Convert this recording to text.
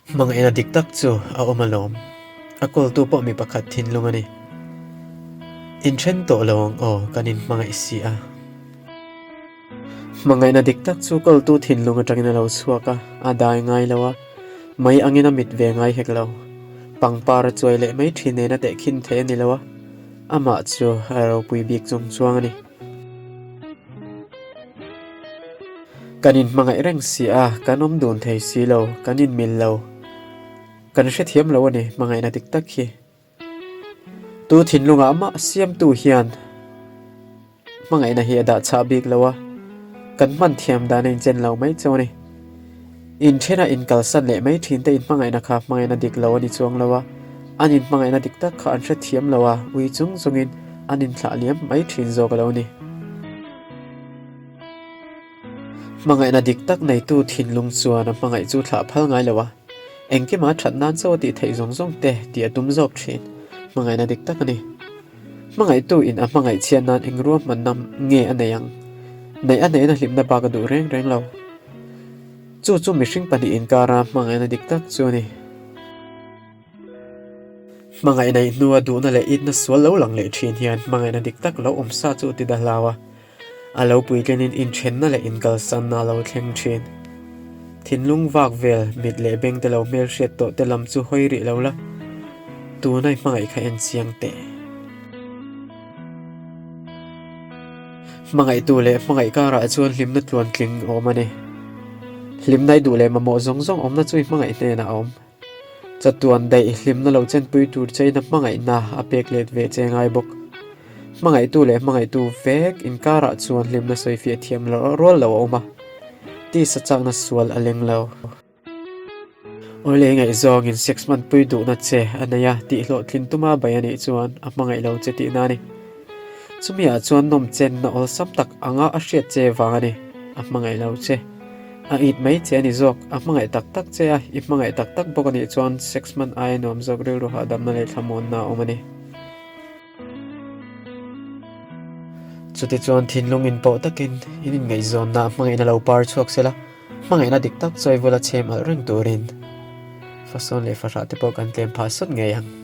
Hmangaihna dik tak chu a awm alawm. A kawltu pawh mi pakhat thinlung a ni. Inthen tawh lo ang aw, kan inhmangaih si a. Hmangaihna dik tak chu kawltu thinlung atangin a lo chhuak a, a dai ngai lo a, mai angin a mit ve ngai hek lo. Pangpar a chuai leh mai thin nen a tehkhin thei a ni lo a, amah chu a ropui bik chung chuang a ni. Kan inhmangaih reng si a, kan awm dun thei si lo, kan inmil lo. Kan hrethiam lo a ni, hmangaihna dik tak hi. Tu thinlungah mah siamtu hian hmangaihna hi a dah chhah bik lo a, kan hman thiam dan a inchen lo mai chauh a ni. Inthena inkalsan leh mai thin te inhmangaihna kha hmangaihna dik lo a ni chuang lo a, an inhmangaihna dik tak kha an hrethiam lo a, ui chung chungin an inthlah liam mai thin zawk a lo ni. Hmangaihna dik tak neitu thinlung chuan a hmangaih chu thlah phal ngai lo a, engkima that nan chauh a tih theih zawng zawng te tih a tum zawk thin. Hmangaihna dik tak a ni. Hmangaihtu in a hmangaih chhiat nan eng ruahmanna nge a nei ang? Neih a neihna hlimna bak a duh reng reng lo. Chu chu mihring pahnih inkara hmangaihna dik tak chu a ni. Hmangaih neih hnua duhna leh itna sual lo lang leh thin hian hmangaihna dik tak lo awm sa chu ti da hlau a, a lo puitlinin inthenna leh inkalsanna a lo thleng thin. Thinlung vak vel, mit leh beng te lo hmelhriat tawh te lam chu hawi rih lo la, tuna i hmangaih kha en chiang teh. Hmangaihtu leh hmangaih karah chuan hlimna tluantling a awm a ni. Hlimna i duh leh mamawh zawng zawng awmna chu i hmangaih hnenah a awm. Chatuan daih hlimna lo chenpui tur cheina hmangaihna a pek let ve che ngai bawk. Hmangaihtu leh hmangaihtu vek inkarah chuan hlimna sawifiah thiam loh rual lo a awm a, tisa chakna sual a leng lo. Awle ngaihzawngin sex hmanpui duhna che a nei a, tihhlawhtlin tuma bai a nih chuan a hmangaih lo che tihna a ni. Chumi ah chuan nawm chenna awlsam tak anga a hriat che vang a ni, a hmangaih lo che. A it mai che a ni zawk, a hmangaih tak tak che a, i hmangaih tak tak bawk a nih chuan sex hman aia nuam zawk rilru hahdamna leh thlamuanna a awm a ni. Chutichuan thinlung inpawh takin in inngaihzawnna hmangaihna lo par chhuak sela, hmangaihna dik tak chawi vula chhem alh reng turin fasawn leh fahrah te pawh kan tlem phah sawt ngei ang.